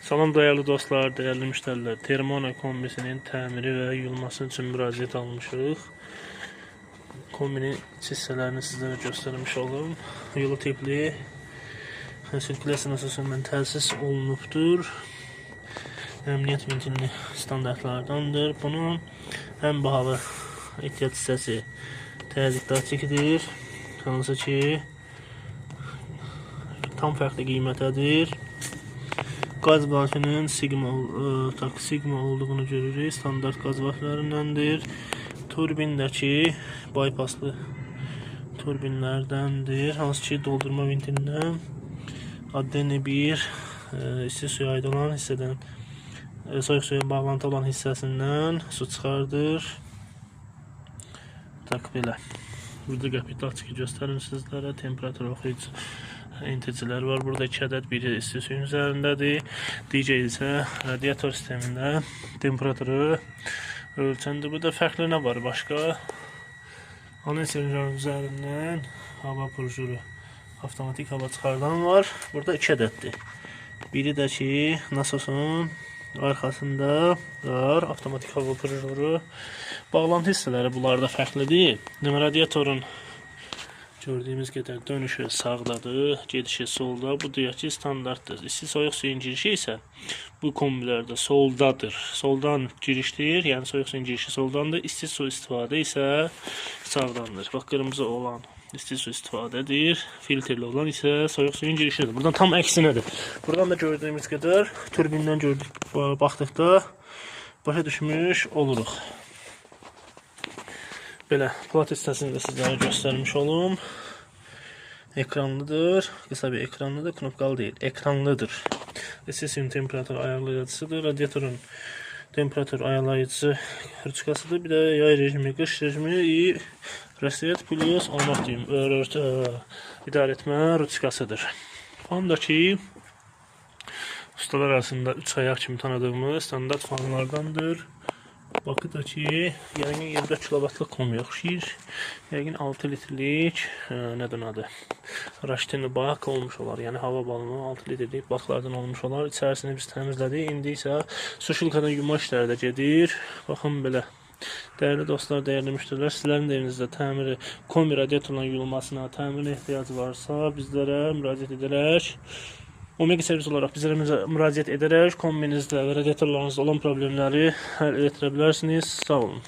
Salam dəyərli dostlar, dəyərli müştərilər. Termona kombisinin təmiri və yuyulması üçün müraciət almışıq. Kombinin iç hissələrini sizlərə göstərmiş olum. Yolu tipli sirkulyasiya nasosundan təsis olunubdur. Əmniyyət ventilli standartlardandır. Bunun ən bahalı ehtiyat hissəsi təzyiq datçikidir. Hansı ki tam fərqli qiymətədir. Qaz valfinin Sigma olduğunu görürük. Standart qaz valflərindəndir. Turbindəki bypasslı turbinlərdəndir. Hansı ki doldurma ventilindən Adeni 1 isti suya aid olan hissədən soyuq suya bağlantı olan hissəsindən su çıxardır. Tak belə. Burada qəpik datçiki göstərim sizlərə. Temperatur oxuyucu enticilər var. Burada 2 ədəd, biri isti suyun üzərindədir. Digəri isə radiator sistemində temperaturu ölçəndir. Burada fərqli nə var başqa? Onun silindrinin üzərindən hava purjuru, avtomatik hava çıxardan var. Burada 2 ədəddir. Biri də ki nasosun arxasında var avtomatik hava purjuru. Bağlantı hissələri bunlarda fərqlidir. Radiatorun gördüyümüz qədər dönüşü sağdadır, gedişi solda. Bu deyək ki standartdır. İsti soyuq suyun girişi isə bu kombilərdə soldadır. Soldan girişdir, yəni soyuq suyun girişi soldandır. İsti su istifadə isə sağdandır. Bax, qırmızı olan isti su istifadədir. Filtrli olan isə soyuq suyun girişidir. Buradan tam əksinədir. Buradan da gördüyümüz qədər turbindən gördük, baxdıqda başa düşmüş oluruq. Belə plat hissəsini də sizlərə göstərmiş olum. Ekranlıdır. Qısa bir ekranlıdır. Knopkalı deyil. Ekranlıdır. İsti suyun temperatur ayarlayıcısıdır. Radiatorun temperatur ayarlayıcısı ruçkasıdır. Bir də yay rejimi, qış rejimi, reset plus on-off deyim. İdarə etmə ruçkasıdır. Fandakı ustalar arasında 3 ayaq kimi tanıdığımız standart fanlardandır. Bakıdakı yəqin 24 kilovatlıq kombi oxşayır. Yəqin 6 litrlik nədir adı? Raştinli bak olmuş olar. Yəni hava balonu 6 litrlik baklardan olmuş olar. İçərisini biz təmizlədik. İndi isə suşilkadan yuma işləri də gedir. Baxın belə. Dəyərli dostlar, dəyərli müştərilər, sizlərin də evinizdə təmiri, kombi radiatorla yuyulmasına, təmirinə ehtiyacı varsa bizlərə müraciət edərək Omega servis olaraq bizlərə müraciət edərək kombinizdə və radiatorlarınızda olan problemləri həll etdirə bilərsiniz. Sağ olun.